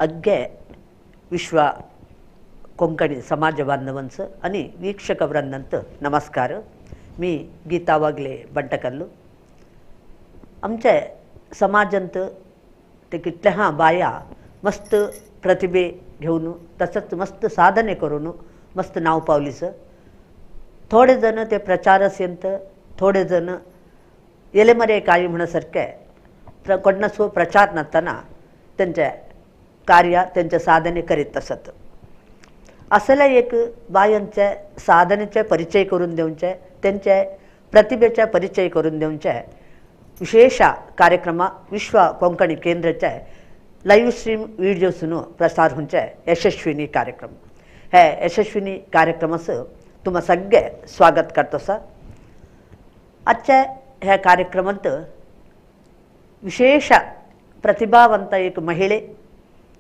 अग्गे विश्व कोंकणी समाज बांधवांचं आणि वीक्षक वृंदांचं नमस्कार. मी गीता वागले बंटकल्लू. आमच्या समाजांत ते कितल्या हां बाया मस्त प्रतिभे घेऊन तसंच मस्त साधने करून मस्त नाव पावलीचं. थोडे जण ते प्रचारस यंत, थोडे जण एलेमरे काही म्हणसारखे कोणासो प्रचार नसताना त्यांच्या कार्य त्यांच्या साधने करीत असत. असल्या एक बायांच्या साधनेचे परिचय करून दिवचे, त्यांच्या प्रतिभेचा परिचय करून दिवचे विशेष कार्यक्रम विश्व कोंकणी केंद्राच्या लाईव्ह स्ट्रीम व्हिडिओसून प्रसार होऊचे यशस्विनी कार्यक्रम. हे यशस्विनी कार्यक्रमाचं तुम्हा सगळे स्वागत करतोसा. आजच्या ह्या कार्यक्रमांत विशेष प्रतिभावंत एक महिले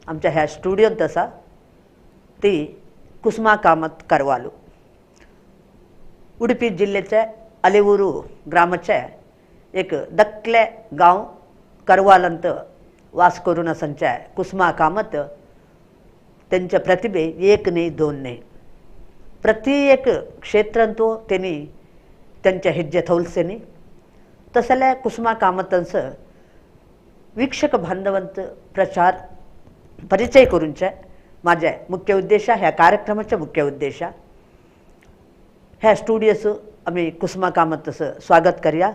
आमच्या ह्या स्टुडियोंत आसा, ती कुसुमा कामत करवालू. उडुपी जिल्ह्याच्या अलेवूरू ग्रामाचे एक दकले गांव करवालंत वास करून आसंच्या कुसुमा कामत त्यांच्या प्रतिभे एक नाही दोन नाही, प्रत्येक क्षेत्रांत त्यांनी त्यांच्या हेज्जे थौलसेनी. तसल्या कुसुमा कामतांचं वीक्षक बांधवांचं प्रचार परिचय करूनचे माझे मुख्य उद्देश, ह्या कार्यक्रमाचे मुख्य उद्देश. ह्या स्टुडियोचं आम्ही कुसुमा कामतचं स्वागत करूया.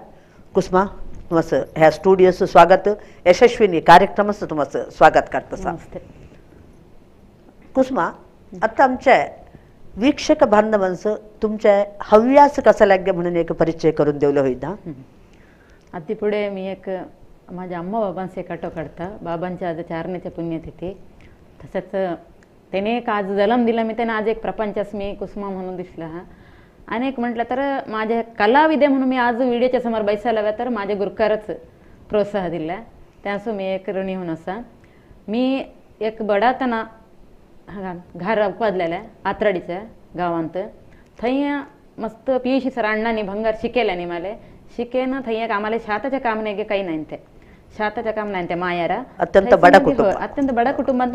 कुसुमा, तुमचं ह्या स्टुडियोचं स्वागत, यशस्विनी कार्यक्रमाचं तुमचं स्वागत करतसा. कुसुमा, आता आमच्या वीक्षक बांधवांचं तुमच्या हव्यास कसं लागले म्हणून एक परिचय करून देवलं होईल ना. अति पुढे मी एक माझ्या अम्मा बाबांचे एक आटो काढता. बाबांच्या आज चारण्याच्या पुण्यतिथी, तसंच त्याने एक आज जन्म दिला मी त्याने आज एक प्रपंचास मी कुसुमा म्हणून दिसला हा. आणि एक म्हटलं तर माझ्या कलाविदे म्हणून मी आज व्हिडिओच्या समोर बैसायला तर माझ्या गुरुकारच प्रोत्साह दिला, त्यासो मी एक ऋणी होऊन असा. मी एक बडातना घर उपजलेल्या आत्राडीच्या गावांत, थंय मस्त पियुषी सर अण्णांनी भंगार शिकेल्यानी मला शिकेन. थंय एक आम्हाला शाताच्या काम नाही काही नाही, ते शाताच्या काम नाही ते मायारा अत्यंत बडा कुटुंब, अत्यंत बडा कुटुंबात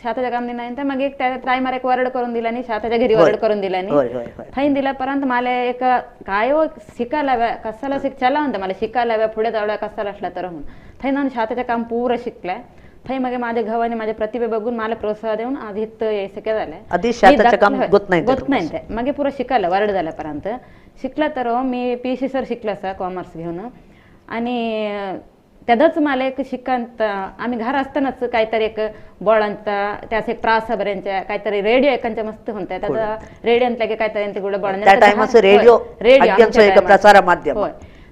शाताच्या काम नाही. मग एक त्या टायमार एक वरड करून दिला आणि शाताच्या घरी वरड करून दिला आणि थंय दिला पर्यंत मला एक काय हो शिकायला कसाला शिक चला म्हणता मला शिकायला पुढे जावड्या कसाला असला तर म्हणून थंय जाऊन शाताच्या काम पुरं शिकलाय. थंय मग माझ्या घवाने माझ्या प्रतिभे बघून मला प्रोत्साहन देऊन आज इथं यायचं झालंय. गोत नाही ते मग पुरं शिकायला वरड झाल्यापर्यंत शिकला तर मी पी सी सर शिकला सा कॉमर्स घेऊन. आणि त्यातच मला एक शिकांत आम्ही घर असतानाच काहीतरी एक बोळांचा त्यास एक प्रासाबऱ्यांच्या काहीतरी रेडिओ एकांच्या मस्त म्हणतात त्याचा रेडिओ काहीतरी तिकडं बोळांच्या रेडिओ रेडिओ प्रसार माध्यम होय.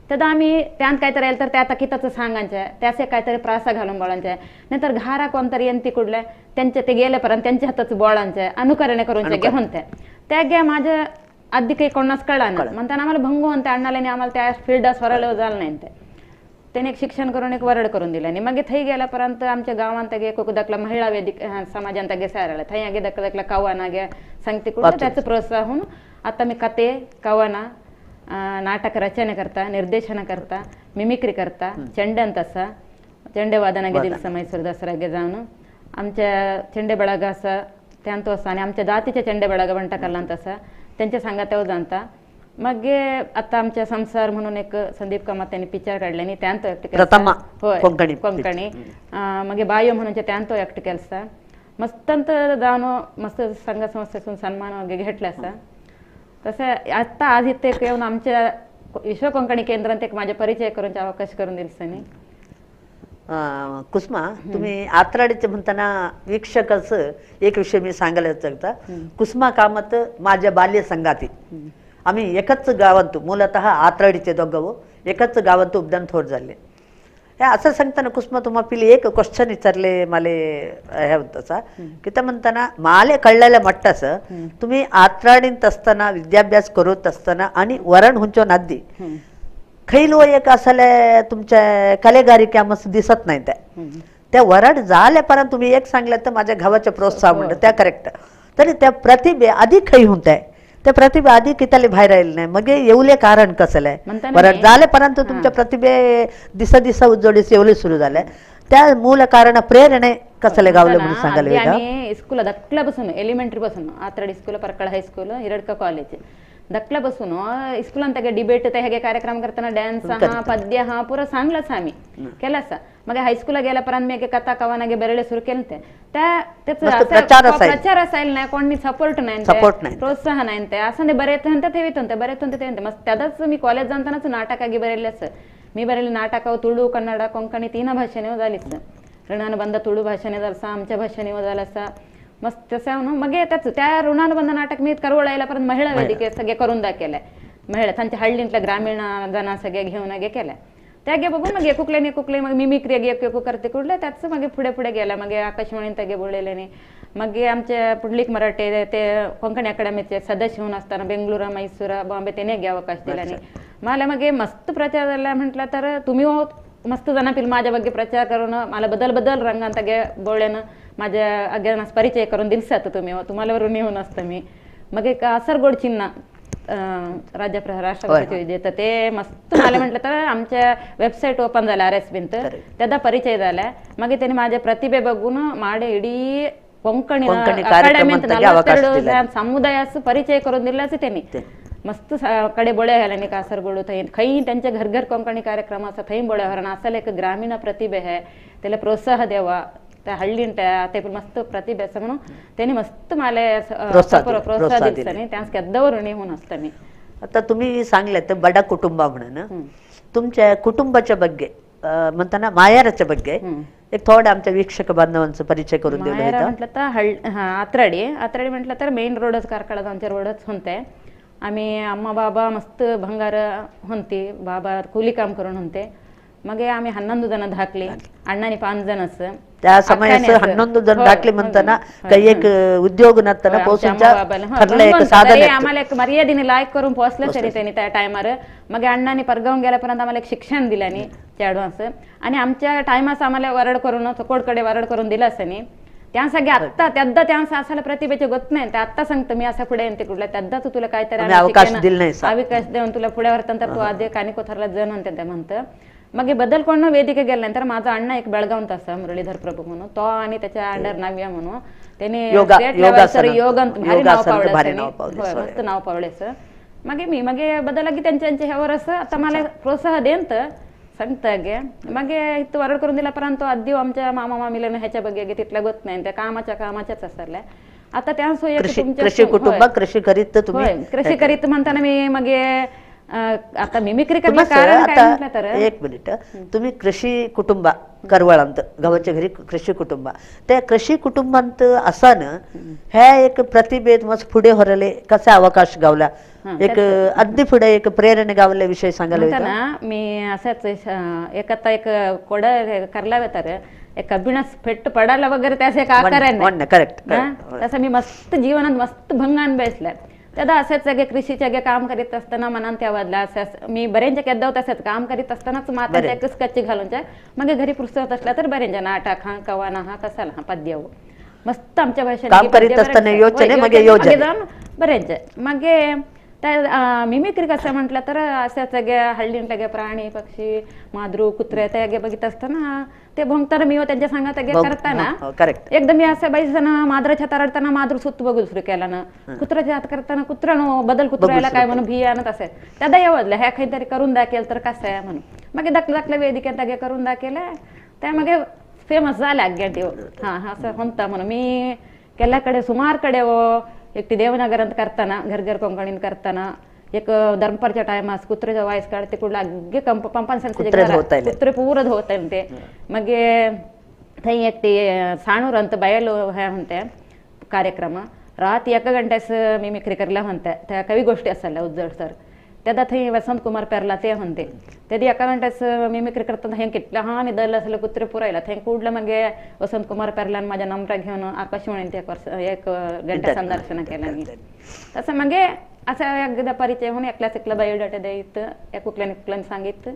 तर आम्ही त्यात काहीतरी येईल तर त्या किताचं सांगायच्या त्यास एक काहीतरी प्रासा घालून बोळांच्या, नाहीतर घारा कोणतरी येन तिकडल्या त्यांच्या ते गेल्यापर्यंत त्यांच्या हाताचं बोळांच्या अनुकरण करून घेऊन त्या घ्या माझ्या आधी काही कोणाच कळा ना म्हणताना आम्हाला भंग म्हणते अण्णाला आम्हाला त्या फील्डास स्वराला झालं नाही. ते त्याने एक शिक्षण करून एक वरड करून दिलं आणि मग थंय गेल्यापर्यंत आमच्या गावांत गे कोकदाकला महिला वेदिक समाजांत गे साराला थंय गे दक दकला कवाना गे सांगते कुठं त्याचं प्रोत्साहन. आता मी कथे कवाना नाटक रचना करता, निर्देशन करता, मिमिक्री करता, चेंड्यांत असा चेंडे वादनागे दिलसा मैसूर दसऱ्यागे जाऊन आमच्या चेंडे बळागा असा त्यांतो असा आणि आमच्या जातीच्या चेंडे बळागा बंटाकल्लांत असा त्यांच्या सांगात्यावर जाणता. मग आता आमच्या संसार म्हणून एक संदीप कामत त्यांनी पिक्चर काढले आणि त्यांतो एकटं केलसा. होय कोंकणी. मग बायो म्हणून त्यांतो एकटं केलसा मस्तंत जाऊन मस्त संघ संस्थेतून सन्मान वगैरे घेतला असा. तसं आता आज इथे येऊन आमच्या विश्व कोंकणी केंद्रात एक माझ्या परिचय करून अवकाश करून दिलसा. कुसुमा, तुम्ही आत्राडीचे म्हणताना वीक्षकच एक विषय मी सांगायला सांगता. कुसुमा कामत माझ्या बाल्य संघातील आम्ही एकच गावांत मूलतः आत्राडीचे दोघं एकच गावांत उपदान थोड झाले. हे असं सांगताना कुसुमा तुम्हा पिली एक क्वेश्चन विचारले मला हे होतसा की त्या म्हणताना माले कळलेल्या मट्टास तुम्ही आत्राडीत असताना विद्याभ्यास करत असताना आणि वरण हुंचो नाद्दी खैलो एक असले तुमच्या कलेगारिका मस्त दिसत नाही त्या त्या वरण झाल्यापर्यंत तुम्ही एक सांगलं तर माझ्या घावाच्या प्रोत्साहन म्हणलं त्या करेक्ट. तरी त्या प्रतिभे आधी खै होत आहे त्या प्रतिभा आधी किताले बाहेर आले नाही मग येवले कारण कसलं आहे म्हणताना बरं मी- झाले परंतु तुमच्या प्रतिभे दिसा दिसा उज्जवडीस येवले सुरू झाले. त्या मूल कारण प्रेरणे कसले गावले म्हणून सांगायला. आम्ही स्कूल धकला बसून एलिमेंटरी बसून Atradi school Parkal high school Hiradka college धकला बसून स्कूलांत डिबेट ते हेगे कार्यक्रम करताना ड्यान्स हा पद्य हा पुरा सांगलाच आम्ही केलासा. मग हायस्कूला गेल्यापर्यंत मी कथा कवनागे बेरळे सुरू केलं ते प्रचार असायला नाही, कोणी सपोर्ट नाही, प्रोत्साहन नाही, ते असं ते बरे ठेवीत होते बरे होते. मग त्यादाच मी कॉलेज जातानाच नाटकागे बरेले असं मी बरेले नाटक तुळू कन्नड कोंकणी तीन भाषेने झालीच. ऋणानुबंध तुळू भाषेने झालसा, आमच्या भाषेने झालासा मस्त तसं. मग त्याच त्या ऋणानुबंध नाटक मी करवळायला परत महिला वेदिके सगळे करून दाखवलंय. महिला त्यांच्या हಳ್ळींतल्या ग्रामीण जण सगळे घेऊन गे केलंय. त्यागे बघून मग एकुकले एकुकले मग मिमिक्री एक एकू करते कुठले त्याच मग पुढे पुढे गेला. मग आकाशवाणी त्यागे बोललेले मग आमच्या पुंडलिक मराठे ते कोंकणी अकादमीचे सदस्य होऊन असताना बेंगलुरू मैसूर बॉम्बे त्याने गे अवकाश दिल्याने मला मग मस्त प्रचार झाला. म्हटलं तर तुम्ही मस्त जण पिल माझ्या ಬಗ್ಗೆ प्रचार करून मला बदल बदल रंगांत गे बोळ्यानं माझ्या अज्ञानास परिचय करून दिलसात तुम्ही, तुम्हाला वरून येऊन असतं मी. मग एक असरगोड चिन्ह राज्य राष्ट्रपती विजेतं ते मस्त मला म्हटलं तर आमच्या वेबसाईट ओपन झाल्या आर एस बिन तर त्याचा परिचय झाला. मग त्यांनी माझ्या प्रतिभे बघून माडे इडी कोंकणी अकादमीत समुदायास परिचय करून दिलाच त्यांनी. मस्त कडे बोळ्या घाल्याने कासरगोड थंय खंय त्यांच्या घर घर कोंकणी कार्यक्रम असा थंय बोळ्या घालून असाल एक ग्रामीण प्रतिभे आहे त्याला प्रोत्साह द्यावा त्या हಳ್ळीन ते पण मस्त प्रतिभे असं म्हणून त्यांनी मस्त मला प्रोत्साह दिला. त्याच केद्दावर ऋणी होऊन असतं मी. आता तुम्ही सांगले तर बडा कुटुंबा म्हणून तुमच्या कुटुंबाच्या ಬಗ್ಗೆ म्हणताना मायाराच्या ಬಗ್ಗೆ एक थोडं आमच्या वीक्षक बांधवांचा परिचय करून दिला. मायारा म्हटलं तर आत्राडी आत्राडी म्हटलं तर मेन रोडच कारकळा आमच्या रोडच होते. आम्ही अम्मा बाबा मस्त भंगार होती, बाबा ಕೂಲಿ काम करून होते. मग आम्ही 11 जण धाकले, अण्णाने 5 जण असं त्या समयास 11 जण धाकले म्हणताना काही एक उद्योग नसताना पोहोचूनच्या ठरलं एक साधन आम्हाला एक मर्यादेने लायक करून पोहोचलं तरी त्यांनी त्या टायमार. मग अण्णाने परगावून गेल्यापर्यंत आम्हाला एक शिक्षण दिलं नाही ॲडव्हान्स आणि आमच्या टायमास आम्हाला वरड करून कोडकडे वरड करून दिलं असं नाही. त्या सगळे आत्ता त्यादा त्यांचा असायला प्रतिभेचे गोत नाही ते आत्ता सांगतो मी असं पुढे येते कुठला त्यादाच तुला काहीतरी अवकाश दिला नाही, अवकाश देऊन तुला पुढे वरतांतर तू आधी कानिकोथरला जण म्हणते ते म्हणतं. मग हे बदल कोण वेदिके गेल्यानंतर माझा अण्णा एक बेळगावचा असा मुरलीधर प्रभू म्हणून तो आणि त्याच्या अंडर नाव्या म्हणून त्याने योग भारी नाव पावले, मस्त नाव पावले सर. मग मी मग बदल की त्यांच्या ह्यावर असं आता मला प्रोत्साह देन तर सांगता गे. मग इथं वरड करून दिला परंतु आधी आमच्या मामा मामीला ह्याच्या बघे तिथल्या गोत नाही त्या कामाच्या कामाच्याच असल्या. आता त्या सोय कृषी कुटुंब कृषी करीत तुम्ही कृषी करीत म्हणताना मी मग आता मिमिक्री करणार कारण काय म्हटलं तर एक मिनिट. तुम्ही कृषी कुटुंब करवळांत गावाच्या घरी कृषी कुटुंब त्या कृषी कुटुंबांत असानं ह्या एक प्रतिभेत मस्त पुढे होरले कसा अवकाश गावला एक अगदी पुढे एक प्रेरणा गावल्या विषय सांगायला ना. मी असंच एक आता एक कोड करलावे तर एक कबिणास फेट पडायला वगैरे त्यास एक आकार आहे करेक्ट. तसं मी मस्त जीवनात मस्त भंगान बेसल्या त्यादा असेच सगळे कृषीचे काम करीत असताना मनात त्या वाजला असं मी बऱ्यांच्या केद्दाव तसंच काम करीत असतानाच माताच्या एकच कच्ची घालून मग घरी पुस्तक असला तर बऱ्यांच्या नाटक हा कवाना हा कसाला हा पद्य मस्त आमच्या भाषेत काम करीत असताना योजने मग योजने बऱ्यांच्या. मग त्या मिमिक्री कसं म्हटलं तर अशा सगळ्या हल्लींटगे प्राणी पक्षी माद्रू कुत्रे त्या बघित असताना ते भोंगताना मी त्यांच्या सांगत करताना करेक्ट एकदम मी असं बाई जण माद्राच्या तारडताना माद्रू सुत बघू सुरू केला ना, कुत्र्याच्या हात करताना कुत्र्यानो बदल कुत्र्याला काय म्हणून भी आणत असेल त्यादा येवडलं ह्या काहीतरी करून दाखल तर कसं आहे म्हणून मग दाखलं दाखलं वेदिकेत दागे करून दाखवलं त्या मग फेमस झाल्या अज्ञाटी हा असं म्हणता म्हणून मी केल्याकडे सुमारकडे एकटी देवनगरात करताना घर घर कोंकणीन करताना एक दर्परच्या टायमास कुत्र्याच्या वायस काढते कुठला अग्गे कंप पंपांसारखे कुत्रे पूर धुवत ते मग थंय एकटी साणूर अंत बयल हे म्हणते कार्यक्रम रात एका गंट्यास मिमिक्री करला म्हणते त्या कवी गोष्टी असायला उज्जड सर त्यादा थंय वसंत कुमार पेरला ते म्हणते त्यादी एका गंट्यास मिमिक्री करताना हें कितलं हा आणि दल असलं कुत्रे पुरायला थंय कुडलं मग वसंत कुमार पेरला आणि माझ्या नंबरा घेऊन आकाशवाणीत एक वर्ष एक घंटा संदर्शन केलं मी. तसं मग असा एकदा परिचय होऊन एकल्याच एकला बायोडाटा देत कुठल्या कुठल्याने सांगित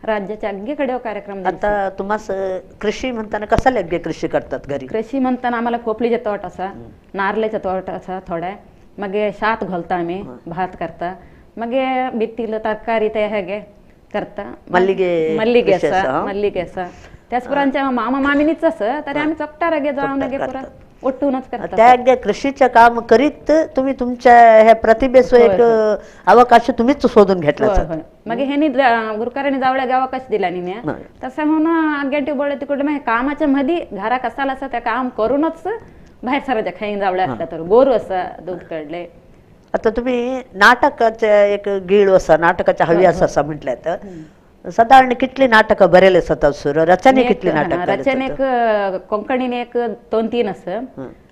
राज्याच्या अगदीकडे कार्यक्रम. आता तुम्हाला कृषी म्हणताना कसा लगे कृषी करतात घरी? कृषी म्हणताना आम्हाला खोपलीचा तोट असा, नारळाचा तोट असा थोडा, मग शात घालता आम्ही, भात करता, मग बित्तीला तरकारी ते हेगे करता, मल्लिगे मल्लिगे असा मल्लिगे असा. त्याच आमच्या मामा मामीनीच असं तरी आम्ही चकटार गे जाऊन गे पुरा ಒಟ್ಟುನच करतात. त्या कृषीचं काम करीत तुम्ही तुमच्या ह्या प्रतिभेचो एक अवकाश तुम्हीच शोधून घेतला. मग ह्यांनी गुरुकारांनी जावळ्या गावाकच दिला नी म्या तसं म्हणून आज्ञा बोळ तिकडे मग कामाच्या मध्ये घरा कसाला असं त्या काम करूनच बाहेर सरायच्या खाईन जावळ्या असल्या तर गोरू असं दूध काढले. आता तुम्ही नाटकाच्या एक गीळ असा नाटकाच्या हवी असं असं म्हटलं तर साधारण कितली नाटकं बरेले सतत सुरू रचने कितली नाटक? रचने एक कोंकणीने एक 2-3 असं,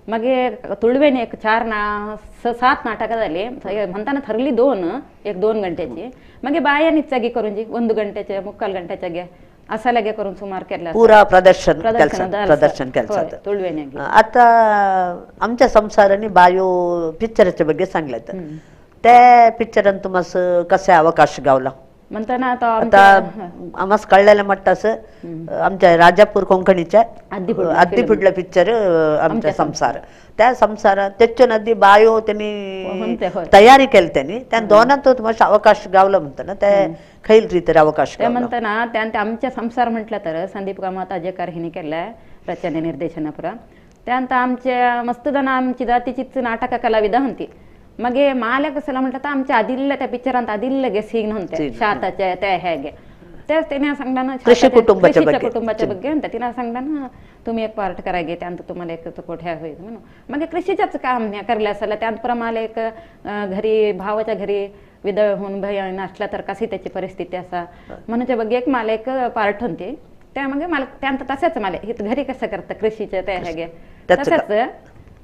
मग तुळवेने एक 4 7 नाटकं झाले म्हणताना ठरली 2 एक 2 घंट्याची, मग बायांनी जागी करून जी 1 घंट्याच्या 3/4 घंट्याच्या घ्या असा लगे करून सुमार केला पुरा प्रदर्शन प्रदर्शन केलं तुळवेने. आता आमच्या संसाराने बायो पिक्चराच्या ಬಗ್ಗೆ सांगलं तर त्या पिक्चरान तुम्हाला कसा अवकाश गावला म्हणताना? आता आम्हाला कळलेलं म्हटलं असं आमच्या राजापूर कोंकणीच्या अद्दी फुडलं पिक्चर आमच्या संसार, त्या संसारात त्याच्या नदी बायो त्यांनी तयारी केली त्यांनी त्या दोनात तुम्हाला अवकाश गावला म्हणतो ना त्या खैल रीतीर अवकाश ते म्हणताना त्या आमच्या संसार म्हटलं तर संदीप कामत अजयकार हिने केलाय रचने निर्देशनापुरा. त्यानंतर आमच्या मस्त जण आमची जातीचीच नाटक कलाविदा होती. मग माल्या कसला म्हटलं तर आमच्या आदिल्ल त्या पिक्चरांत आदिल्ल गे सीन होते शाताच्या त्या ह्या त्याच तिने सांगला ना कृषी कुटुंबाच्या ಬಗ್ಗೆ ಅಂತ तिने सांगला ना तुम्ही एक पार्ट करा गे त्यानंतर तुम्हाला एक कोठ्या होईल म्हणून. मग कृषीच्याच काम करले असेल त्याप्रमाणे एक घरी भावाच्या घरी विधवा होऊन भय नसला तर कशी त्याची परिस्थिती असा म्हणून ಬಗ್ಗೆ एक मला एक पार्ट होते त्या मग मला त्यानंतर तसंच मला हे घरी कसं करतं कृषीच्या त्या ह्या तसंच.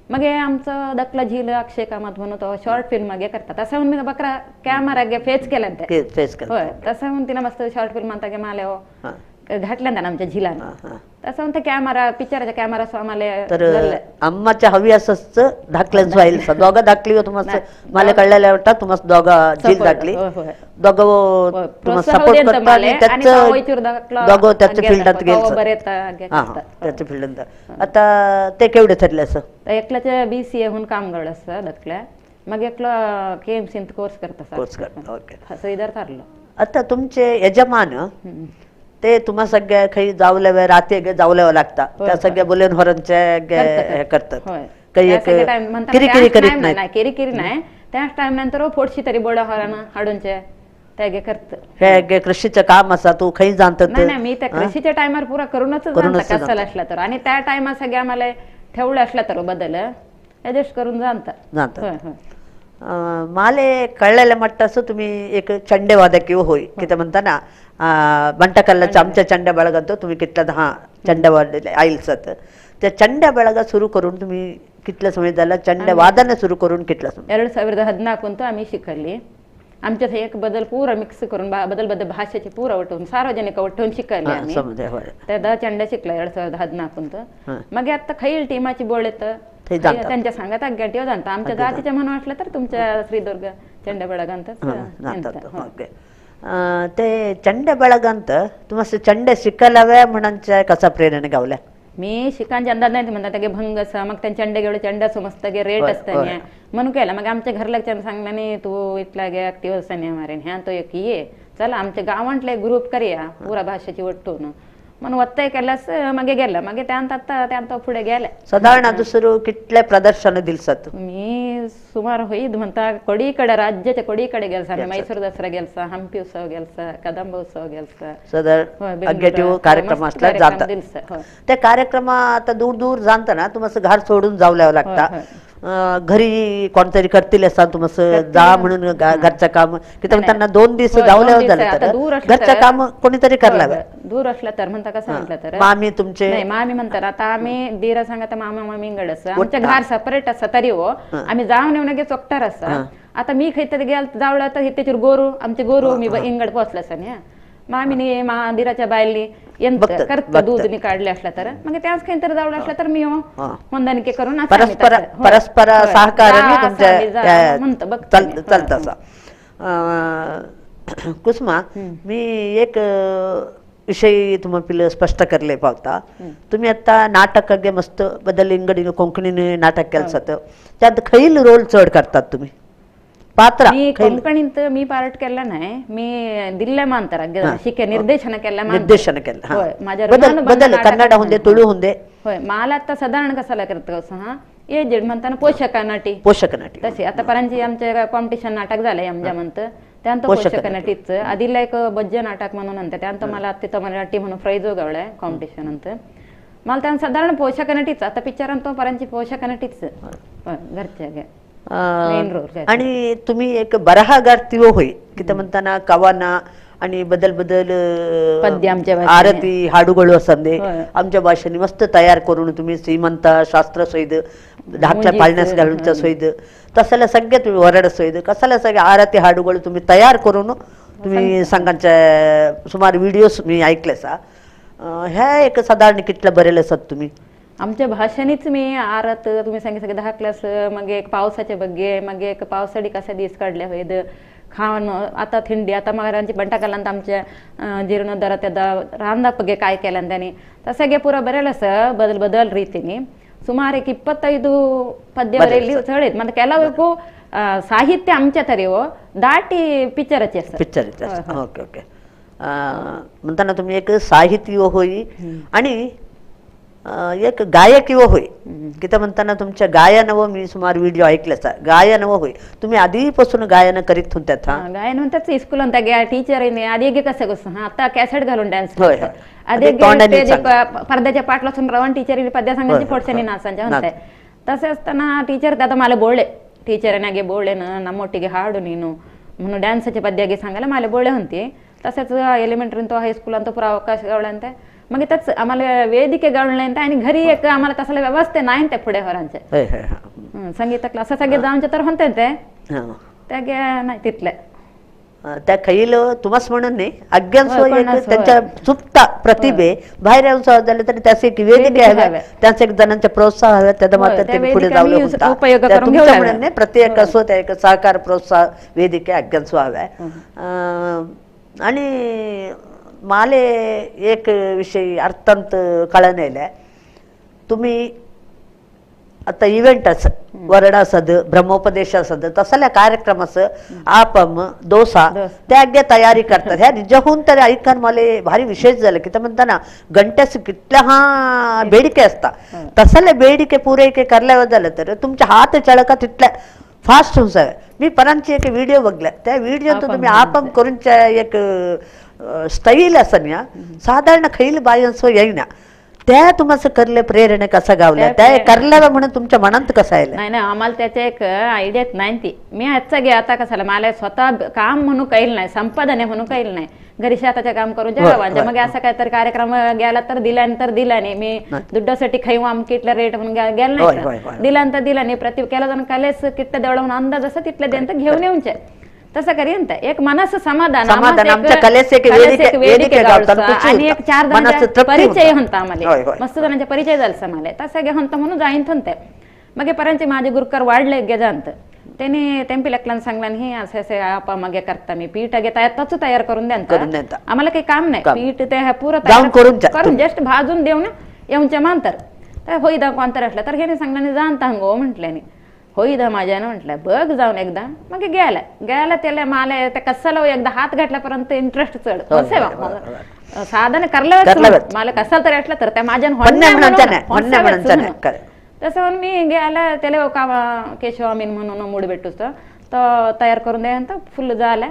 मग आमचं दकला झील अक्षय कामत म्हणून तो शॉर्ट फिल्म मागे करतात असं म्हणून मी बकरा कॅमेरा गे फेच केला ते होय तसं म्हणून तिनं मस्त शॉर्ट फिल्म म्हणता की मला घातल्या ना आमच्या झिलानं तसं म्हणते कॅमेरा पिक्चराच्या कॅमेरा सो आम्हाला तर अम्माच्या हवी असंच धाकल्याच व्हाईल दोघं धाकली तुम्हाला मला कळलेलं वाटतं तुम्हाला दोघं झील धाकली दोघं तुम्हाला सपोर्ट करता आणि त्याचं दोघं त्याच्या फील्डात गेलं त्याच्या फील्डात. आता ते केवढे ठरले असं? एकल्याच्या BCA होऊन काम घडलं असं धाकल्या, मग एकलं KMC course करता कोर्स करता ओके असं इधर ठरलं. आता तुमचे यजमान ते तुम्हा सगळ्या काही जावल्या रात्री जावल्यावर लागता त्या सगळ्या बोलेन हॉर्नच्या करतात काही किरीकिरी करीत नाही किरीकिरी नाही त्याच टाइम नंतर फोडशी तरी बोळा हॉर्न हाडूनचे त्यागे करत हे कृषीचं काम असा तू काही जाणतात नाही मी त्या कृषीच्या टायमावर पुरा करूनच कसाला असला तर आणि त्या टायमा सगळ्या आम्हाला ठेवलं असला तर बदल ऍडजस्ट करून जाणतात जाणतात. माले कळलेलं म्हटलं असं तुम्ही एक चंडेवादक होय किती म्हणता ना बंटकल्लाच्या आमच्या चंड्या ಬೆಳಗಂತೂ तुम्ही कितला हा चंड्या आईलसत त्या चंड्या ಬೆಳಗ सुरू करून तुम्ही कितला समय झाला चंड्या वादन सुरू करून कितला समय? 2014 ಅಂತೂ आम्ही शिकली आमच्या एक बदल पुरा मिक्स करून बदल बदल भाषेचे पुरा वटून सार्वजनिक वटून शिकले आम्ही त्या 10 चंड्या शिकला 2014 ಅಂತ. मग आता खैल टीमाची बोळ येतं त्यांच्या सांगत आज्ञा जाणता आमच्या जातीच्या म्हणून वाटलं तर तुमच्या श्रीदुर्ग चंड्या ಬೆಳಗ ಅಂತ. ओके ते चंड्या ಬೆಳಗ ಅಂತ तुम्हाला चंडे शिकायला म्हणून कसा प्रेरणा गावल्या? मी शिकांचे अंदाज नाही म्हणतात त्यागे भंग असा मग त्यांच्या चंडे गेलो चंडा समजतं गे रेट असताना म्हणून केला. मग आमच्या घरला सांगला नाही तू इथला गे ऍक्टिव्ह असताना मारेन ह्या तो एक ये चला आमच्या गावांतला एक ग्रुप करूया पुरा भाषेची वट्टून म्हणून वत्ताय केल्यास मागे गेला मागे त्यानंतर आता त्यानंतर पुढे गेल्या. साधारण दुसरं कितले प्रदर्शन दिलसत? मी सुमार होईद म्हणता कोडीकडे राज्याच्या कोडीकडे गेलसा मैसूर दसरा गेलसा, हम्पी उत्सव गेलसा, कदंब उत्सव गेलसा, साधारण कार्यक्रम असला जातात त्या कार्यक्रम आता दूर दूर जाणताना तुम्हाला घर सोडून जाऊ लागता घरी कोणतरी करतील असं तुम्हाला जा म्हणून घरचं काम की त्यांना 2 दिवस जाऊ झालं तर घरचं काम कोणीतरी करायला दूर असलं तर म्हणता कसं म्हटलं तर मामी तुमचे नाही मामी म्हणतात आता आम्ही दीरा सांगता मामा मामी इंगड आमच्या घर सेपरेट असं तरी हो आम्ही जाऊन येऊन गे चोकटार असं. आता मी खैतरी गेल जावळ तर त्याच्यावर गोरू आमचे गोरू मी इंगड पोचलं असं ना मामीने दिराच्या बायली करत दूध काढले असला तर मग त्याच काही तर जावळ असलं तर मी होंदानिके करून परस्पर परस्पर सहकार्याने तुमच्या चालत असा. कुसुमा मी एक विषय तुम्हाला स्पष्ट करले पावता तुम्ही आता नाटकागे मस्त बदल इंगडी कोंकणीने नाटक केलं जातं त्यात खैल रोल चढ करतात तुम्ही? पात्र मी कोंकणीत मी पार्ट केला नाही, मी दिल्ले मानतार शिके निर्देशन केलं निर्देशन केलं. होय, माझ्या बदल बदल कन्नड हुंदे तुळू हुंदे. होय, मला आता साधारण कसाला करत हा एजेड म्हणताना पोषक नटी, पोषक नटी तसे आता परांची आमच्या कॉम्पिटिशन नाटक झालंय आमच्या म्हणतं त्यानंतर पोषक नटीच आधीला एक बज्ज नाटक म्हणून म्हणते त्यानंतर मला तिथं नटी म्हणून प्राईज गावलाय कॉम्पिटिशन नंतर मला त्यानं साधारण पोषक नटीच आता पिक्चर तो परांची पोषक नटीच घरच्या. आणि तुम्ही एक बरहागार होई की म्हणताना कवाना आणि बदल बदल आरती हाडुಗಳು असंदे आमच्या भाषेने मस्त तयार करून तुम्ही श्रीमंत शास्त्र सहित धाकल्या पाळण्यास घालूनच्या सहित तसल्या सगळ्या तुम्ही वरड सहित कसाला सगळ्या आरती हाडुಗಳು तुम्ही तयार करून तुम्ही संघांच्या सुमार व्हिडिओज मी ऐकले सा. ह्या एक साधारण कितल्या बरेल असत तुम्ही आमच्या भाषेनेच मी आरत तुम्ही सांगितलं 10 क्लास मग एक पावसाचे बग्गे मग एक पावसाडी कसा दिस काढल्या होय खावन आता थंडी आता महाराजांची बंटा केला आमच्या जीर्णोद्धारात त्या रामदा पगे काय केलं त्याने तसं गे पुरा बरेल असं बदल बदल ರೀತಿನಿ ಸುಮಾರು 25 ಪದ್ಯ ಬರೆಯಲ್ಲಿ ಚಳಿತ್ ಮತ್ತೆ ಕೆಲವಕ್ಕೂ ಸಾಹಿತ್ಯ आमच्या तरी दाटी पिक्चराचे असतात पिक्चर. Okay okay. म्हणताना तुम्ही एक साहित्य होई आणि एक गायकी होय किती म्हणताना तुमच्या गायन मी सुमार व्हिडिओ ऐकले गायन होय तुम्ही आधीपासून गायन करीत होत्यात. हा गायन म्हणतात स्कूल म्हणता टीचर आधी कसं कसं आता कॅसेट घालून डान्स आधी पडद्याच्या पाठलासून रावण टीचर पद्या सांगायची फोडशानी नाचांच्या म्हणताय तसे असताना टीचर आता मला बोलले टीचर बोलले ना नम्मೊಟ್ಟಿಗೆ हाಡು ನೀನು म्हणून ಡ್ಯಾನ್सचे पद्यागे सांगायला मला बोलले होते. तसेच एलिमेंटरी तो हायस्कूल ಅಂತ पुरा अवकाश गावला मग त्याच आम्हाला वेदिके गावले आणि घरी एक आम्हाला तसला व्यवस्था नाही ते पुढे होरांचे संगीत क्लास सगळे जाऊनचे तर म्हणते ते त्या नाही तिथले त्या खैल तुम्हास म्हणून नाही अज्ञान त्यांच्या सुप्ता प्रतिभे बाहेर येऊन झाले तरी त्याचे एक वेदिके हव्या त्यांचा एक जणांचा प्रोत्साहन हव्या त्याचा मात्र ते पुढे जावलं होता तुमच्या म्हणून नाही प्रत्येक असो त्या एक सहकार प्रोत्साहन वेदिके अज्ञान हव्या. आणि माले एक विषय अर्थांत कळून येयले तुम्ही आता इव्हेंट असं वरड असद ब्रह्मोपदेश असद तसल्या कार्यक्रम असं आपम डोसा त्या तयारी करतात ह्या निजहून तरी ऐकून मला भारी विशेष झालं की म्हणताना गंट्यास कितल्या हा बेडिके असता तसले बेडिके पुरैके करल्यावर झालं तर तुमच्या हात चळका तिथल्या फास्ट होऊन मी परांची एक व्हिडिओ बघल्या त्या व्हिडिओ तुम्ही आपम करून एक स्टाईल असं ना साधारण खैल बायन्स येईना त्या तुम्हाला करले प्रेरणा कसा गावल्या त्या करल्या म्हणून तुमच्या मनात कसं आलं? नाही नाही आम्हाला त्याच्या एक आयडियात नाही ती मी आजचा घे आता कसाला मला स्वतः काम म्हणून काही नाही संपादने म्हणून काही नाही घरी शेताचे काम करून जेवांच्या मग असं काहीतरी कार्यक्रम गेला तर दिल्यानंतर दिला नाही मी दुड्डासाठी खाऊ आमकिटला रेट म्हणून गेला नाही दिल्यानंतर दिला नाही प्रति केला जाऊन कलेस किट्ट देवळा म्हणून अंदाज असं तिथल्या देंत घेऊन येऊन तसं करीन एक मनाचं समाधान आणि एक 4 जणांचा परिचय होता आम्हाला मस्त जणांचा परिचय झाला मला तसं घे म्हणतो म्हणून जाईन थंते मग पर्यंत माझे गुरुकर वाढले गे जाणत त्याने टेम्पी लकलान सांगला हे असं असं आपा मागे करता मी पीठ गे तयार तयार करून द्या आम्हाला काही काम नाही पीठ ते पुरं करून जस्ट भाजून देऊ ना येऊनच्या मांतर तर होईदा कोणतर असलं तर हे सांगला जाणता हंगो म्हटल्याने होईदा माझ्यानं म्हटलं बघ जाऊन एकदा मग गेला गेला त्याला मला त्या कसाला एकदा हात घातल्यापर्यंत इंटरेस्ट चढ साधन करलं मला कसाला तरी असलं तर त्या माझ्या तसं म्हणून मी गेला त्याला का केशव अमीन म्हणून मूड भेटूच तो तयार करून द्या फुल झाला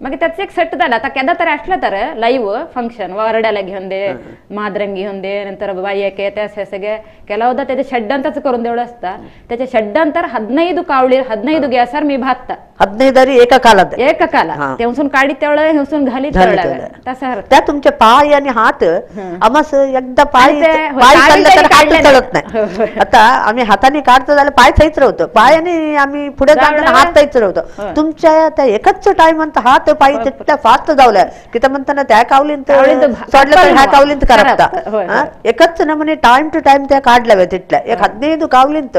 मग त्याचं एक सेट झालं. आता केदा तरी असलं तर लाईव्ह फंक्शन वरड्याला घेऊन दे मादरंग घेऊन दे नंतर बायके त्या सगळे केला होता त्याच्या षड्डंतच करून देवढं असता त्याच्या षड्डंतर 15 कावळी 15 गॅसर मी भातता 15 एका कालात एका काला तेवसून काढी तेवढं हेवसून घाली तेवढं तसं त्या तुमचे पाय आणि हात आम्हास एकदा पाय पाय चाललं तर हात चढत नाही. आता आम्ही हाताने काढतो झालं पाय थैच राहतो पायाने आम्ही पुढे जाताना हात थैच राहतो तुमच्या त्या एकच टाइम हात पायी तितक्या फास्ट जावल्या की तर म्हणताना त्या कावलींत सोडलं तर ह्या कावलींत करपता एकच नमूने टाइम टू टाइम त्या काढल्या तिथल्या एक 15 कावलींत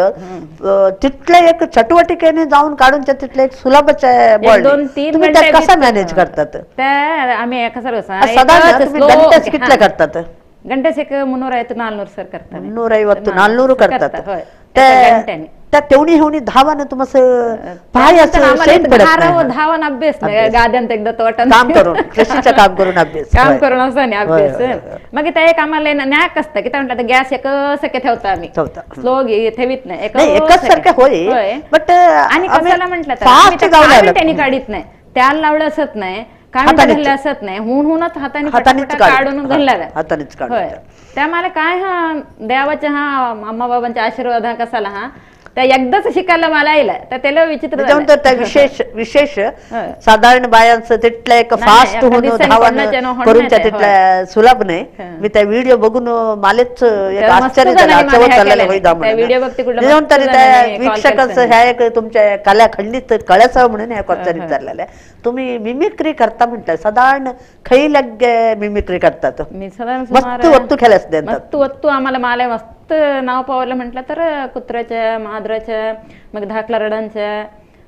तिथल्या एक चटुवटिकेने जाऊन काढून तिथल्या एक सुलभच तुम्ही त्या कसा मॅनेज करतात? आम्ही साधारण कितल्या करतात? गंटेस एक 350 400 सर करतात. 350 400 करतात. त्या तेवणी हेवणी धावानं तुम्हाला पाय असं धावान अभ्यास गाद्यांत एकदा तोटा काम करून कृषीचं काम करून अभ्यास काम करून असं नाही अभ्यास. मग त्या एक आम्हाला न्याक असतं की म्हटलं गॅस एक सखे ठेवता आम्ही स्लो ठेवीत नाही एकच सारखं होय बट आणि कशाला म्हटलं तर त्यांनी काढीत नाही, त्याला लावलं असत नाही, काढलं असत नाही, हुन हुनच हाताने काढून घालाव्या हातानेच काढून. त्या मला काय हा देवाच्या हा अम्मा बाबांच्या आशीर्वाद हा कसाला हा त्या एकदाच शिकायला मला येईल तर त्याला विचित्र. त्या विशेष विशेष साधारण बायांचं तिथलं एक फास्ट होऊन धावानं करून तिथल्या सुलभ नाही. मी त्या व्हिडिओ बघून मलाच एक आश्चर्य झालं. त्या वीक्षकांचं ह्या एक तुमच्या कला खंडित कळ्याचं म्हणून ह्या क्वेश्चन विचारलेलं आहे. तुम्ही मिमिक्री करता म्हटलं, साधारण खै लगे मिमिक्री करतात? मस्त वत्तू खेळायच मस्त वत्तू आम्हाला मला मस्त नाव पावलं म्हटलं तर कुत्र्याच्या मांजराच्या मग धाकला रडांच्या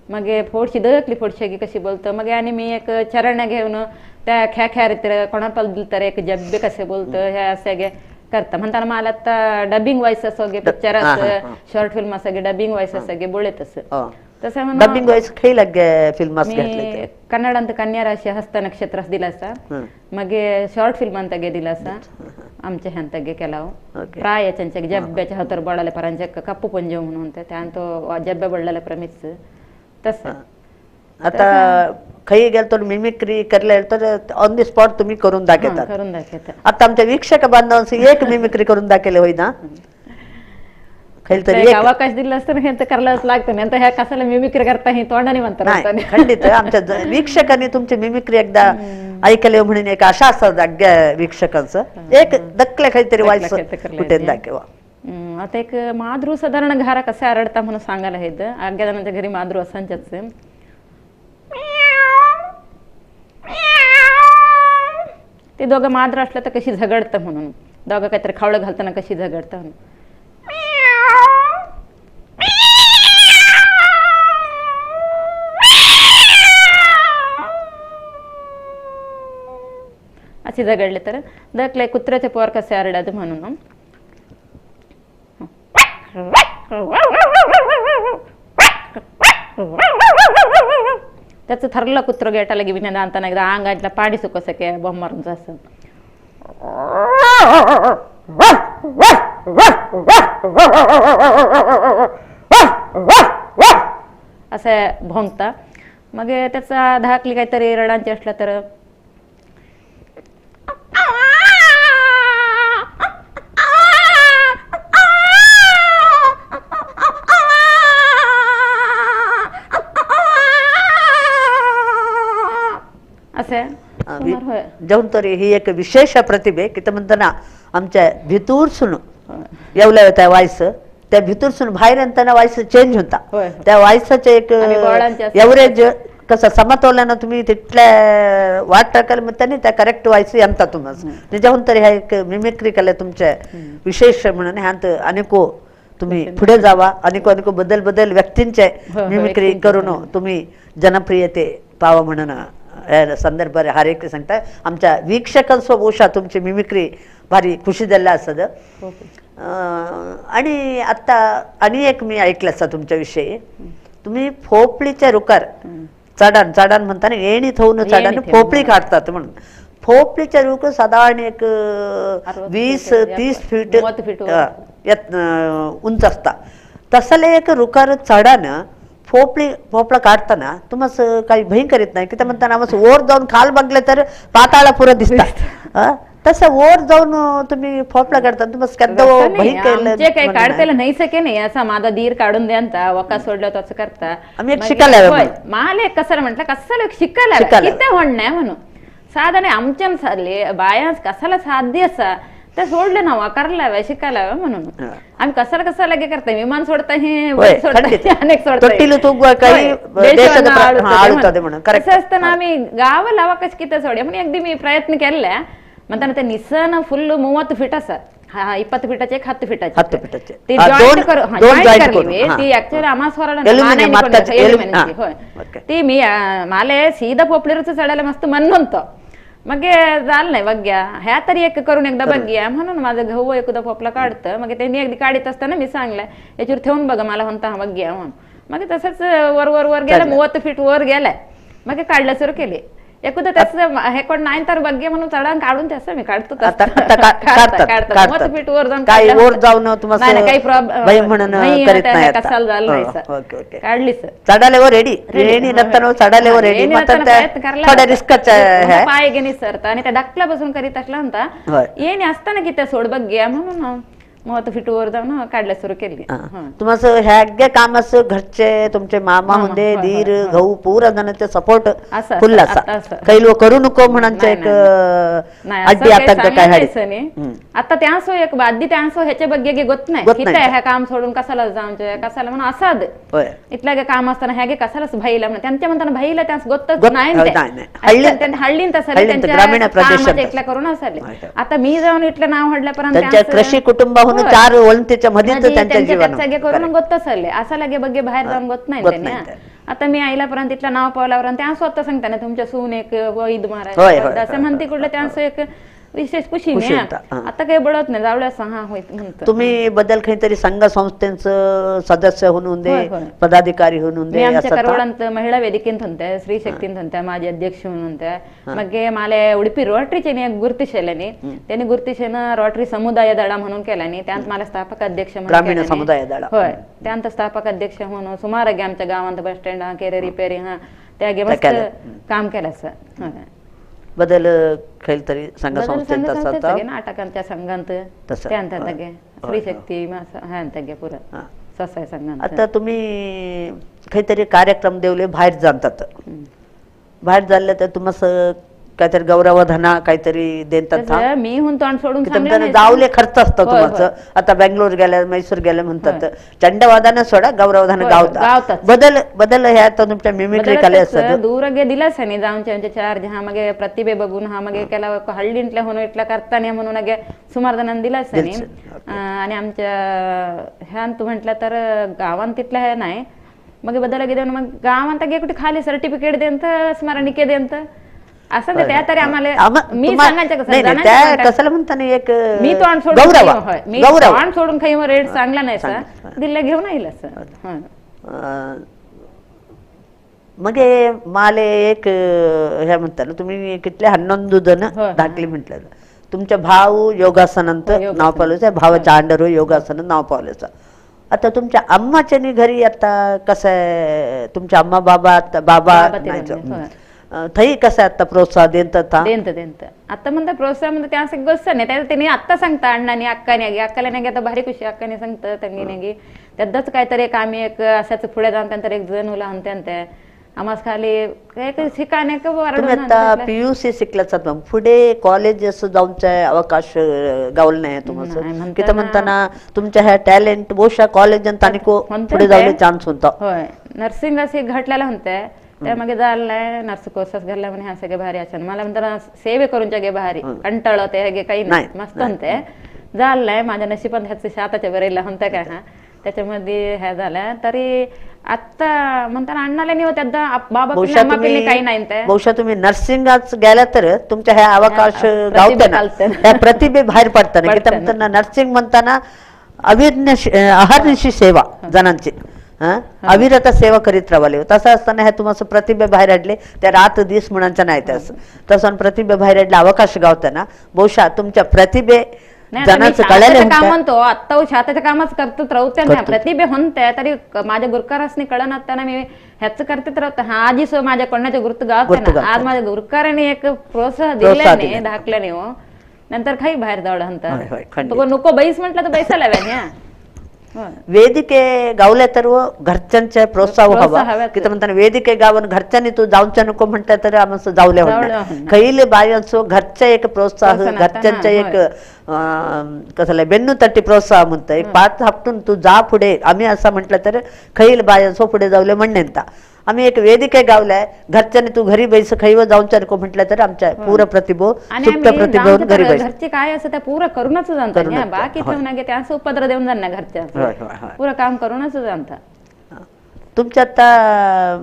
मग फोडशी दकली फोडशी कशी बोलतो मग आणि मी एक चरण्या घेऊन त्या ख्या ख्या रीत कोणा दिलं तर एक जब्बे कसे बोलतं ह्या असे करता म्हणताना मला आता डबिंग वॉइस असं पिक्चर असं शॉर्ट फिल्म असं डबिंग वॉइस असं बोलत असं तसं म्हणून डबिंग वॉइस खै लगे फिल्म मी कन्नड कन्या राशी हस्त नक्षत्र दिला असा मग शॉर्ट फिल्म अंतगे दिला असा आमच्या ह्यांतगे केला प्रायाच्या जब्ब्याच्या हातावर बळाले परांच्या कप्पू पंजे म्हणून त्यान जब्बे बळाले प्रमिच तसं. आता खै गेल तर मिमिक्री करले तर ऑन the spot तुम्ही करून दाखवता करून दाखवता. आता आमच्या वीक्षक बांधवांशी एक मिमिक्री करून दाखवले होई ना अवकाश दिला असतं ना करायलाच लागतं नाही तर ह्या कशाला मिमिक्री करता ही तोंडाने म्हणतात. खंडित आमच्या वीक्षकांनी तुमची मिमिक्री एकदा ऐकले म्हणून एक आशा असतात वीक्षकांचं एक दकले काहीतरी व्हायचं कुठे दाखवा. आता एक माद्रू साधारण घारा कसे आरडता म्हणून सांगायला हे आज्ञा जणांच्या घरी माद्रू असांच्याच ते दोघं माद्र असलं तर कशी झगडतं म्हणून दोघं काहीतरी खावळं घालताना कशी झगडतं म्हणून असे झगडले तर दकले कुत्र्याचे पोर कसे आरडायचं म्हणून त्याचं ठरलं कुत्रं गेटाला घेऊन आणताना एकदा अंगातला पाणी सुक सके बॉम्ब मारून असं असं भोंगता मग त्याचा धाकली काहीतरी रडांची असलं तर जाऊन तरी ही एक विशेष प्रतिभे की म्हणताना आमच्या भितूरसून येवल्या त्या वायस त्या भितूरसून बाहेर येताना वायस चेंज होता त्या वायसाचे एक एव्हरेज कसं समतोल्यानं तुम्ही तिथल्या वाट टाकाल मग त्यांनी त्या करेक्ट वायस येता तुम्हाला. जाऊन तरी ह्या एक मिमिक्री केल्या तुमच्या विशेष म्हणून ह्यांत अनेको तुम्ही पुढे जावा अनेको अनेको बदल बदल व्यक्तींचे मिमिक्री करून तुम्ही जनप्रियते पावा म्हणून संदर्भ हर एक सांगता आमच्या वीक्षकांसोबत तुमची मिमिक्री भारी खुशी दिला असत. आणि आता आणि एक मी ऐकलं असता तुमच्याविषयी तुम्ही फोपळीच्या रुकार चढान चढान म्हणताना येणी थोऊन चढान फोपळी काढतात म्हणून फोपळीच्या रुक साधारण एक 20-30 फीट उंच असता तसले एक रुकार चढान फोपळी फोपळा काढताना तुम्हाला काही भयंकर येत नाही की ते म्हणताना आम्हाला वर जाऊन खाल बघले तर पाताळा पुरं दिसतात तसं वर जाऊन तुम्ही फोपळा काढता तुम्हाला भयंकर काही काढताना नाही सके नाही असा माझा दीर काढून द्या वका सोडलं तसं करता आम्ही शिकायला मला कसाला म्हटलं कसाला शिकायला किती म्हणणं म्हणून साधा नाही आमच्या साधले बाया कसाला साध्य असा ते सोडले ना करायला शिकायला म्हणून आम्ही कसाला कसाला लगे करता विमान सोडता हे अनेक सोडता असताना आम्ही गावाला अवकाश किती सोडे म्हणून अगदी मी प्रयत्न केला म्हणताना ते निसन फुल 30 फीट असा 20 फीटाचे 10 फीटाचे ते जॉईंट करली ती ऍक्च्युअली आम्हाला स्वराला ती मी मला सीधा पोपळीवरच चढायला मस्त मन म्हणतो मग झालं नाही बघ्या ह्या तरी एक करून एकदा बघ्या म्हणून माझं गहू एकदा पोपला काढतं. मग त्यांनी एकदी काढीत असताना मी सांगलं याच्यावर ठेवून बघा मला म्हणता हा बघ्या म्हणून. मग तसंच वर वर वर गेलं, 30 फीट वर गेलाय, मग काढलं सुरू केले. एकदा त्याचं हे कोण नाही तर बघे म्हणून चढा काढून त्याचं मी काढतो फीट वर जाऊन काही वर जाऊन तुम्हाला काही प्रॉब्लेम कसाला झालं नाही, काढली सर चढाले रेडी रेडी नंतर चढाले रेडी थोड्या रिस्कच पाय गेली सर. आणि त्या धाकला बसून करीत असला होता येणे असताना की त्या सोड बघ म्हणून 30 फीट वर जाऊन काढल्या सुरू केली. तुम्हाला ह्या कामाचं घरचे तुमचे मामा होते धीर गहू पुरा जणांचे सपोर्ट फुल असा काही लोक करू नको म्हणांचे एक अड्डी आता काय आता त्यांसो एक बादी त्यांसो ह्याच्या बग्गे गोत नाही ह्या काम सोडून कसाला जाऊन कसाला म्हणून असाद इथल्या काम असताना ह्यागे कसालाच भाईला म्हणून त्यांच्या म्हणताना भाईला त्यांस गोतच नाही हळली तसं इथल्या करून असाले. आता मी जाऊन इथलं नाव हडल्यापर्यंत कृषी कुटुंबाहून चार वळतीच्या मध्ये त्यांच्या जीवनात करून गोत चालले असा लागे बघे बाहेर जाऊन गोत नाही. आता मी आईलापर्यंत तिथलं नाव पावल्यापर्यंत त्या स्वतः सांगता ना तुमच्या सून एक वैद महाराज असं म्हणते कुठलं त्यांचं एक विशेष खुशी नाही. आता काही बळत नाही जावळ्या हा होय म्हणतो. तुम्ही बदल काहीतरी संघ संस्थेचं सदस्य होऊन दे, पदाधिकारी होऊन दे. आमच्या करवडांत महिला वेदिकेंत होते, स्त्री शक्तींत होते, माझे अध्यक्ष म्हणून होते. मग मला उडपी रोटरीचे एक गुर्तिशेल्याने त्यांनी गुर्तिशेन रोटरी समुदाय दळा म्हणून केल्याने त्यात मला स्थापक अध्यक्ष म्हणून ग्रामीण समुदाय दळा होय त्यांत स्थापक अध्यक्ष म्हणून सुमार आमच्या गावांत बस स्टँड हा केरे रिपेरी हा त्या मस्त काम केलं असं. बदल तरी संघ संस्थेत नाटकांच्या संघांत स्त्री शक्ती पुरा संघांत. आता तुम्ही काहीतरी कार्यक्रम देवले बाहेर जातात, बाहेर झाले तर तुम्हाला काहीतरी गौरवधना काहीतरी देतात. मी हुन तोंड सोडून जावले खर्च असतो तुमचं. आता बँगलोर गेल्या म्हैसूर गेल्या म्हणतात चंडवादाने सोडा गौरवधन गावतात. बदल बदल हे आता तुमच्या मिमिक्री कले असतात दूर गे दिलास नाही जाऊन त्यांचे चार्ज हा मगे प्रतिभे बघून हा मगे केला हಳ್ळींटल्या म्हणून इटला करताना म्हणून अगे सुमार जणांना दिलास नाही. आणि आमच्या ह्या तू म्हटलं तर गावांत तिथल्या हे नाही मग बदल गे देऊन मग गावांत गे कुठे खाली सर्टिफिकेट देंत स्मरणिके देंत असं त्या तरी आम्हाला मी सांगायचं कसं कशाला म्हणता एक मी तोंड सोडून मी तोंड सोडून काही रेट चांगला नाही सर दिल्ला घेऊन येईल असं. मग माले एक हे म्हणता तुम्ही कितले 11 जण धाकली म्हटलं तुमच्या भाऊ योगासनांत नाव पावलं, भावाच्या अंडर योगासन नाव पावल्याचं. आता तुमच्या अम्माच्या घरी आता कसं आहे तुमच्या अम्मा बाबा बाबा थई कसं आता प्रोत्साहन देतात देंत आता म्हणता प्रोत्साहन म्हणजे त्या असं गोष्ट नाही त्यांनी आत्ता सांगता अण्णाने अक्काने अक्काला नाही आता भारी खुशी अक्काने सांगतं तंगीने गी त्यातच काहीतरी एक आम्ही एक असाच पुढे जाऊन त्यानंतर एक जण मुलं आणते आम्हाला खाली काय शिकाने आता पीयूसी शिकल्याच पुढे कॉलेज असं जाऊनचा अवकाश गावलं नाही तुम्हाला की म्हणताना तुमच्या ह्या टॅलेंट बहुशा कॉलेज आणि पुढे जाऊन चान्स होता. होय नर्सिंग असे घटलेला म्हणते त्या मागे झालं नाही नर्स कोर्सच घातला म्हणे ह्या सगळे भारी असेल मला म्हणताना सेवे करून गे भारी कंटाळ ते हे काही नाही मस्त म्हणते झालं नाही माझ्या नशिबात ह्याचं शाताच्या बरेला म्हणता काय हा त्याच्यामध्ये ह्या झाल्या तरी आता म्हणताना अण्णाला नाही होत बाबा काही नाही. बहुशा तुम्ही नर्सिंगाच गेल्या तर तुमच्या ह्या अवकाश गावताना ह्या प्रतिभे बाहेर पडताना की म्हणताना नर्सिंग म्हणताना अहर्निशी सेवा जणांची अविरत सेवा करीत राहिले तसं असताना ह्या तुम्हाला प्रतिभे बाहेर आणले त्या रात दिस म्हणायचं नाही तसं तसं प्रतिभे बाहेर आणले अवकाश गावताना बहुशा तुमच्या प्रतिभे जनाचं कळायला काम म्हणतो आता शाताच्या कामच करतो राहते ना प्रतिभे म्हणते तरी माझ्या गुरकारासनी कळणार त्यांना मी ह्याच करते राहते हा आजी सो माझ्या कोणाच्या गुरुत गावते ना आज माझ्या गुरकाराने एक प्रोत्साहन दिला नाही धाकलं नाही हो नंतर काही बाहेर जावं म्हणतात नको बैस म्हटलं तर बैसायला व्या. वेदिके गावल्या तर घरच्यांच्या प्रोत्साह हवा की म्हणताना वेदिके गावन घरच्यांनी तू जाऊनच्या नको म्हटलं तर आम्हाला जावल्या होणार खैले बायांचो घरच्या एक प्रोत्साह घरच्यांच्या एक कसं बेन्नू तट्टी प्रोत्साह म्हणतं एक पाच हापटून तू जा पुढे आम्ही असं म्हटलं तर खैल बायांचो पुढे जावले म्हणता आम्ही एक वेदिके गावलाय घरच्यांनी तू घरी बैस खैव जाऊन नको म्हटलं तर आमच्या पूर प्रतिभो सुप्त प्रतिभो घरी बैस घरचे काय असं त्या पूरा करूनच जाणतात बाकी ठेवून उपद्र देऊन जाणार घरच्या पुरं काम करूनच जाणतात. तुमच्या आता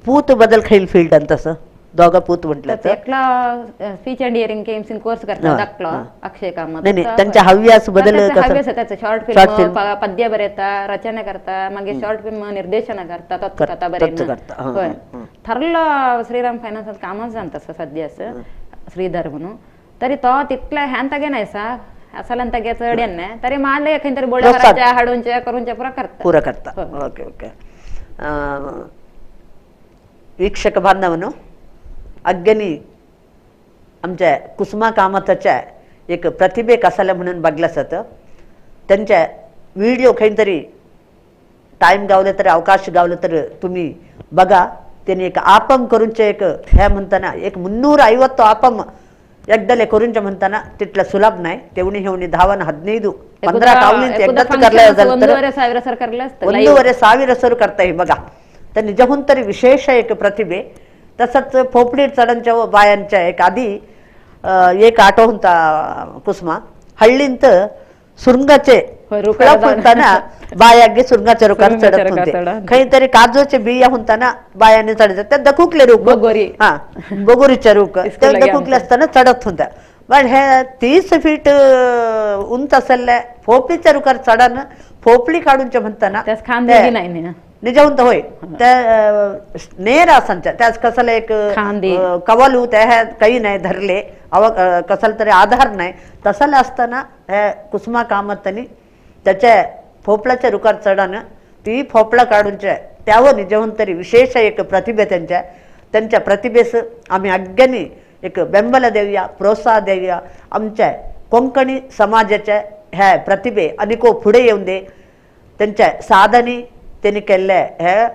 पूत बदल खैल फील्ड तसं दोगा पूत म्हटलं तर एकला speech and hearing games course करता धाकलो अक्षय कामत. नाही नाही, त्यांच्या हव्यास बदल कसं? हव्यास त्याचं शॉर्ट फिल्म पद्य बरयता, रचना करता, मागीर शॉर्ट फिल्म निर्देशन करता, तत्व कथा तत्व करता, बरयना. होय, थरलो श्रीराम फायनान्स कामाच जाता सध्या असं श्रीधर म्हणून. तरी तो तितल्या ह्यान तागे नाही सा असाल तागे चड नाही तरी माले खंय तरी बोळ्या हाडूनच्या करूनच्या पुरा करता, पुरा करता. Okay okay. वीक्षक बांधवांनो, अग्नी आमच्या कुसुमा कामताच्या एक प्रतिभे कसाला म्हणून बघलं जातं. त्यांच्या व्हिडिओ खंय तरी टाइम गावले तर अवकाश गावले तर तुम्ही बघा. त्यांनी एक आपम करूनचे एक हे म्हणताना एक 350 आपम एकदले करूनचे म्हणताना तिथला सुलभ नाही. तेवणी हेवणी 10 15 15 कावलींचे एकदाच करले झालं तर 1,250 सर करता हे बघा. तर निजहून तरी विशेष एक प्रतिभे. तसंच फोपडी चढणच्या बायांच्या एक आधी एक आटो होता कुसुमा हಳ್ಳಿಂತ सुरंगाचे फुलताना बायागे सुरंगाच्या रुखार चढत होते. काहीतरी काजूचे बिया होताना बायाने चढत त्या दखुकले रूख, हा बगोरीच्या रूख त्या दखुकले असताना चढत होत्या. पण हे 30 फीट उंच असल्या फोपडीच्या रुखार चढान फोपडी काढूनच्या म्हणताना निजवंत होय. त्या नेर असांच्या त्याच कसाला एक कवालू त्या काही नाही धरले अव कसाला तरी आधार नाही तसाला असताना ह्या कुसुमा कामतांनी त्याच्या फोपळाच्या रुखार चढानं ती फोपळा काढूनच्या त्यावर निजवून तरी विशेष एक प्रतिभे त्यांच्या त्यांच्या प्रतिभेस आम्ही अज्ञानी एक बेंबल देऊया, प्रोत्साह देऊया. आमच्या कोंकणी समाजाच्या ह्या प्रतिभे अनेको पुढे येऊन दे. त्यांच्या साधनी त्यांनी केले हे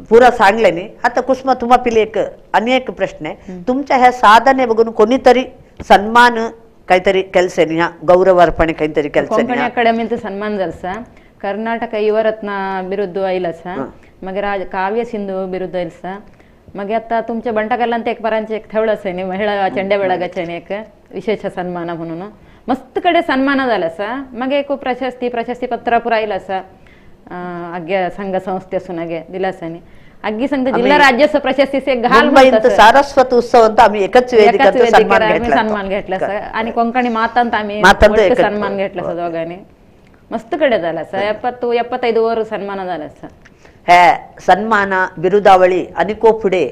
पुरा सांगले न्ही. आता कुसुमा तुम्हा पिले एक अनेक प्रश्न आहे. तुमच्या ह्या साधने बघून कोणीतरी सन्मान काहीतरी केलसे न्ही, गौरव अर्पणे काहीतरी केलसे? कोंकणी अकादमींत सन्मान जालसा, कर्नाटक युवरत्न बिरुद्ध आयला, मागीर काव्य सिंधू बिरुद्ध आयलसा. मागीर आता तुमच्या बंटाकल्लांत एक परांचे एक थेवळ आसा न्ही महिळा चेंड्या बेळगाचे एक विशेष सन्मान म्हणून मस्त कडे सन्मान जाला आसा. मागीर एक प्रशस्ती प्रशस्ती पत्र पुरा आयला आसा आग्या संघ संस्थेसून आगे दिलासानी अग्गी संघ जिल्हा राज्योत्सव प्रशस्ती एक घाल सारस्वत उत्सव ಅಂತ आम्ही एकच वेदिकेत सन्मान घेतला आणि कोंकणी मातांत आम्ही सन्मान घेतला दोघांनी. मस्त कडे झाला 70 75 वर सन्मान झाला. हे सन्मान बिरुदावळी अनेको पुढे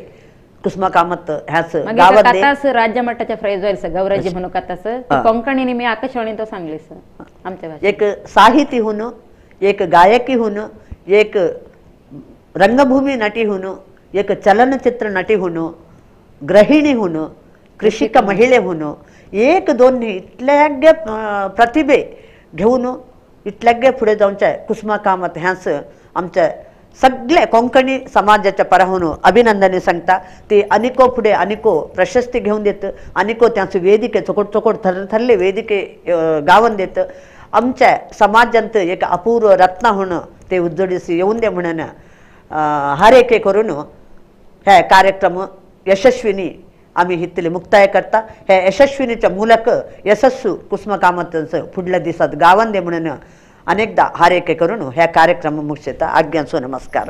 कुसुमा कामत ह्याच गावात राज्य मट्टाच्या प्राईज व्हायचं गौराजी म्हणून कथाच कोंकणीने मी आकाशवाणी तो सांगली आमच्या भाषेत. एक साहित्यहून, एक गायकीहून, एक रंगभूमी नटीहून, एक चलनचित्र नटीहून, गृहिणीहून, कृषिक महिलेहून एक दोन इतल्यागे प्रतिभे घेऊन इतल्यागे पुढे जाऊनच्या कुसुमा कामत ह्याच आमच्या सगळे कोंकणी समाजाच्या पराहून अभिनंदने सांगता. ते अनेको पुढे अनेको प्रशस्ती घेऊन देतं, अनेको त्यांचे वेदिके चोकोट चोकोट थरथरले वेदिके गावन देतं. आमच्या समाजांत एक अपूर्व रत्न होणं ते उज्जडीस येऊन दे म्हणून हारेके करून हे कार्यक्रम यशस्विनी आम्ही हितले मुक्ताय करता. हे यशस्विनीच्या मूलक यशस्सू कुसुमा कामतांचं पुढल्या दिवसात गावन दे म्हणून अनेकदा हारेके करून ह्या कार्यक्रम मुक्षता. आज्ञांसो नमस्कार.